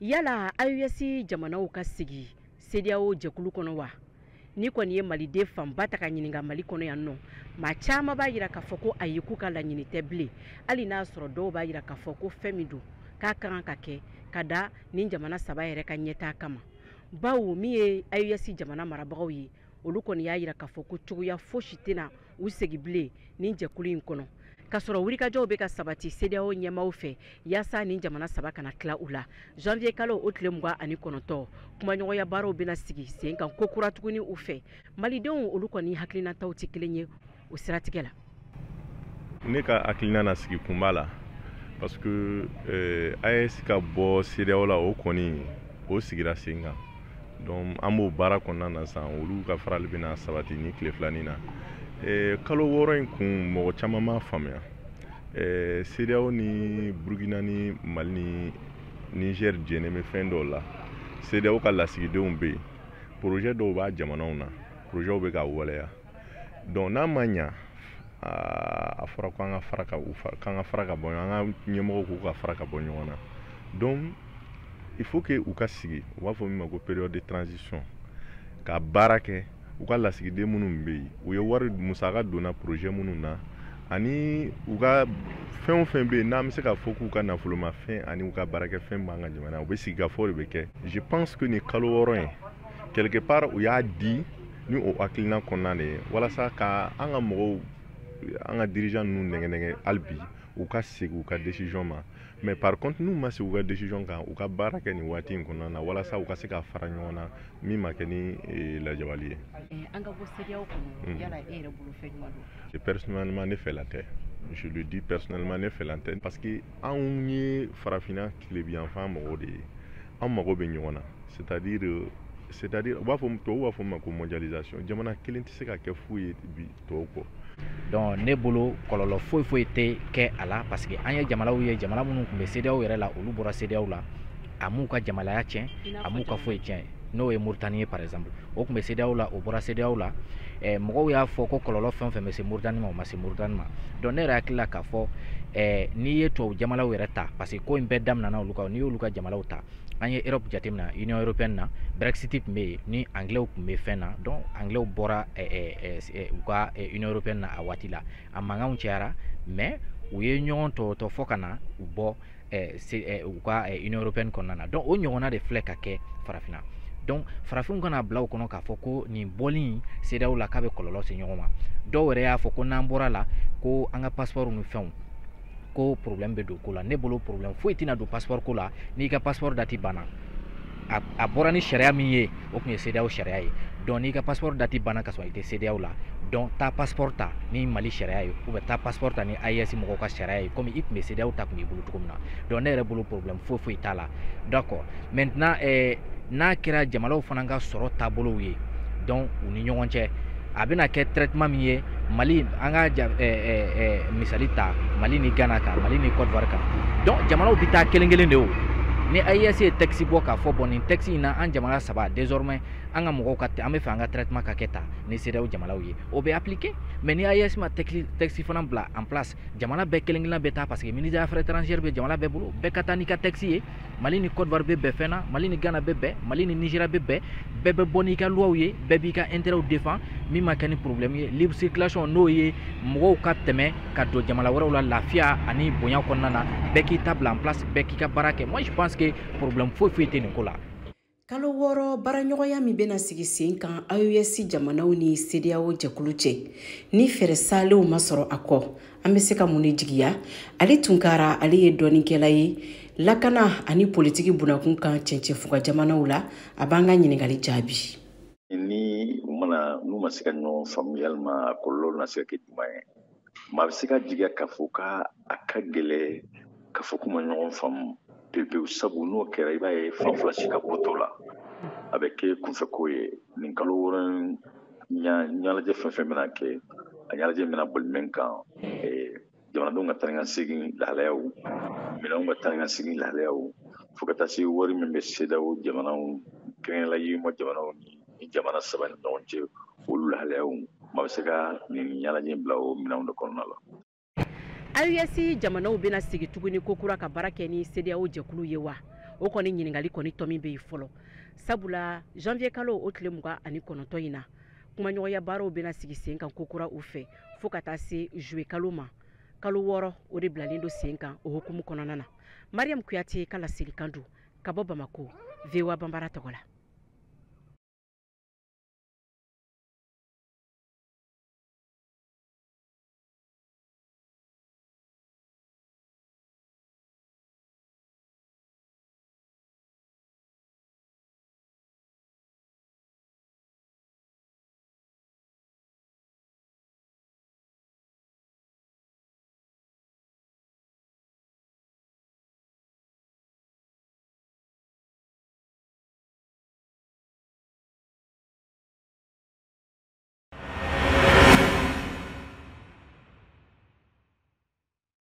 Yala AES jamanaw ka sigi CEDEAO jɛkulu kɔnɔ wa? Ni kɔni ye maliden fanba ta ka ɲininka Mali kɔnɔ yan nɔ, maa caman b'a yira k'a fɔ ko ayi, k'u ka laɲini tɛ bilen, hali n'a sɔrɔ dɔw b'a yira k'a fɔ ko fɛn min don, k'a ka kan ka kɛ ka da nin jamana saba yɛrɛ ka ɲɛtaa kama, bawo min ye AES jamana marabagaw ye, olu kɔni y'a yira k'a fɔ ko cogoya fosi tɛna u segi bilen nin jɛkulu in kɔnɔ, k'a sɔrɔ wulikajɔw bɛ ka sabati CEDEAO ɲɛmaaw fɛ yaasa nin jamana saba kana tila u la. Janvier kalo o tile 29, kumaɲɔgɔnya baaraw bɛna sigi sen kan ko kura tuguni u fɛ. Malidenw, olu kɔni hakilinataw tɛ kelen ye o siratigɛ la. Ne ka hakilina na, sigi kun b'a la, parce que AES ka bɔ CEDEAO la, o kɔni o sigira sen kan. Donc an b'o baara kɔnɔna na sisan. Olu ka farali bɛna sabati ni tile filanin na. Kalo 6 in kun, mɔgɔ caman m'a faamuya. CEDEAO ni Burukina ni Mali ni Niger jɛnnen bɛ fɛn dɔw la. CEDEAO ka lasigidenw bɛ yen, projet dɔw b'a jamanaw na, projet bɛ ka waleya. Donc n'a ma ɲa, a fɔra ko an ka fara ka k'an ka fara ka bɔ, an ka ɲɛmɔgɔw k'u ka fara ka bɔ ɲɔgɔn na. Donc il faut que u ka sigi, u b'a fɔ min ma ko période de transition, ka baara kɛ. U ka lasigiden minnu bɛ yen, u ye wari musaka donna projet minnu na, ani u ka fɛn o fɛn bɛ yen n'an bɛ se k'a fɔ k'u ka nafolomafɛn ani u ka baarakɛfɛn b'an ka jamana, u bɛ sigi ka fɔ de bɛ kɛ. Je pense que nin kalo 6 in, quelque part, u y'a di ni o hakilina kɔnɔna de ye, walasa ka an ka mɔgɔw, an ka dirigeant ninnu nɛgɛ nɛgɛ hali bi u ka segin u ka décision ma. Mais par contre, n'u ma segin u ka décision kan, u ka baara kɛ nin waati in kɔnɔna na walasa u ka se ka fara ɲɔgɔn na, min ma kɛ ni lajabali ye. An ka bɔ CEDEAO kɔnɔ, yala e yɛrɛ bolo, fɛn jumɛn don? Personnellement, ne fɛla tɛ. Je le dis personnellement, ne fɛla tɛ, parce que anw ye farafinna tilebiyanfan mɔgɔw de ye, an mago bɛ ɲɔgɔn na. C'est-à-dire u b'a fɔ, tubabu b'a fɔ ma ko mondialisation. Jamana kelen tɛ se ka kɛ foyi ye bi tɔw kɔ. Donc ne bolo, kɔlɔlɔ foyi foyi tɛ kɛ a la, parce que an ye jamanaw ye, jamana minnu tun bɛ CEDEAO yɛrɛ la, olu bɔra CEDEAO la, a m'u ka jamanaya tiɲɛ, a m'u ka foyi tiɲɛ. N'o ye Mauritanie ye par exemple, o tun bɛ CEDEAO la, o bɔra CEDEAO la. Mɔgɔw y'a fɔ ko kɔlɔlɔ fɛn o fɛn bɛ se Mauritanie ma, o ma se Mauritanie ma. Donc ne yɛrɛ hakili la k'a fɔ n'i ye tubabu jamanaw yɛrɛ ta, parce que ko in bɛɛ daminɛna olu kan, n'i y'olu ka jamanaw ta, an ye Europe jateminɛ, Union européenne na, Brexit tun bɛ yen ni Anglais tun bɛ fɛn na. Donc Anglais bɔra u ka Union européenne na a waati la, a mankanw cayara, mais u ye ɲɔgɔn tɔtɔ fɔ ka na u bɔ u ka Union européenne kɔnɔna na. Donc o ɲɔgɔnna de filɛ ka kɛ farafinna. Donc farafinw kana bila u kɔnɔ k'a fɔ ko nin bɔli in CEDEAO la, k'a bɛ kɔlɔlɔ se ɲɔgɔn ma. Dɔw yɛrɛ y'a fɔ ko n'an bɔra la, ko an ka passeport ni fɛnw, ko problème bɛ don ko la. Ne bolo, problème foyi tɛna don passeport ko la. N'i ka passeport date banna, a bɔra ni sariya min ye, o tun ye CEDEAO sariya ye. Donc n'i ka passeport date banna ka sɔrɔ i tɛ CEDEAO la, donc taa passeport ta ni Mali sariya ye, ou bien taa passeport ta ni AES mɔgɔw ka sariya ye, komi i tun bɛ CEDEAO ta tun b'i bolo cogo min na. Donc ne yɛrɛ bolo, problème foyi foyi t'a la. D'accord, maintenant n'a kɛra jamanaw fana ka sɔrɔ taabolow ye, donc u ni ɲɔgɔn cɛ a bɛna kɛ traitement min ye, Mali, an ka ja, misali ta Mali ni Ghana kan, Mali ni Côte d'Ivoire kan. Donc jamanaw bɛ taa kelen kelen de. O ni AES ye texte bɔ k'a fɔ, bon, nin texte in na, an jamana saba, désormais an ka mɔgɔw ka, an bɛ fɛ an ka traitement ka kɛ tan ni CEDEAO jamanaw ye, o bɛ appliquer. Mais ni AES ma texte fana bila en place, jamana bɛɛ kelen kelen bɛ taa, parce que ministre des Affaires étrangères bɛ jamana bɛɛ bolo, bɛɛ ka taa n'i ka texte ye. Mali ni Côte d'Ivoire bɛ bɛn fɛn na, Mali ni Ghana bɛ bɛn, Mali ni Nigeria bɛ bɛn, bɛɛ bɛ bɔ n'i ka loi ye, bɛɛ b'i ka intérêt défend, min ma kɛ ni problème ye. Libre circulation, n'o ye mɔgɔw ka tɛmɛ ka don jamana wɛrɛw la lafiya ani bonya kɔnɔna na, bɛɛ k'i ta bila en place, bɛɛ k'i ka baara kɛ. Moi, je pense que problème foyi foyi tɛ nin ko la. Kalo 6 baaraɲɔgɔnya min bɛna sigi sen kan AES jamanaw ni CEDEAO jɛkulu cɛ, ni fɛɛrɛ salenw ma sɔrɔ a kɔ, an bɛ se ka mun de jigiya? Ale Tunkara, ale ye dɔnnikɛla ye lakana ani politiki bunakun kan cɛncɛnfuga jamanaw la, a b'an ka ɲininkali jaabi. Ni u mana n'u ma se ka ɲɔgɔn faamu, yalima a kɔlɔlɔ na se ka kɛ jumɛn ye? Maa bɛ se ka jigiya k'a fɔ k'a a ka gɛlɛ k'a fɔ k'u ma ɲɔgɔn faamu pewu pewu, sabu n'o kɛra, i b'a ye fan fila si ka bɔ t'o la, a bɛ kɛ kunfɛko ye. Nin kalo 6 ɲɛnajɛ fɛn fɛn bɛna kɛ, a ɲɛnajɛ bɛna boli min kan, jamanadenw ka taa ni ka segin lahalayaw, minɛnw ka taa ni ka segin lahalayaw, fo ka taa se wari min bɛ CEDEAO jamanaw, kɛrɛnkɛrɛnnenya la UEMOA jamanaw ni jamana saba ni ɲɔgɔn cɛ, olu lahalayaw, maa bɛ se ka nin ɲɛnajɛ bila o minɛnw de kɔnɔna la. AES jamanaw bɛna sigi tuguni kokura ka baara kɛ ni CEDEAO jɛkulu ye wa? O O kɔni ɲininkali kɔni tɔ min bɛ yen fɔlɔ, sabula janvier kalo o tile 29 in na, kumaɲɔgɔnya baaraw bɛna sigi sen kan kokura u fɛ fo ka taa se juillet kalo ma. Kalo 6, o de bilalen don sen kan o hukumu kɔnɔna na. Mariam Kuyate ka laselikan don ka bɔ Bamako, VOA Banbara tɔgɔ la.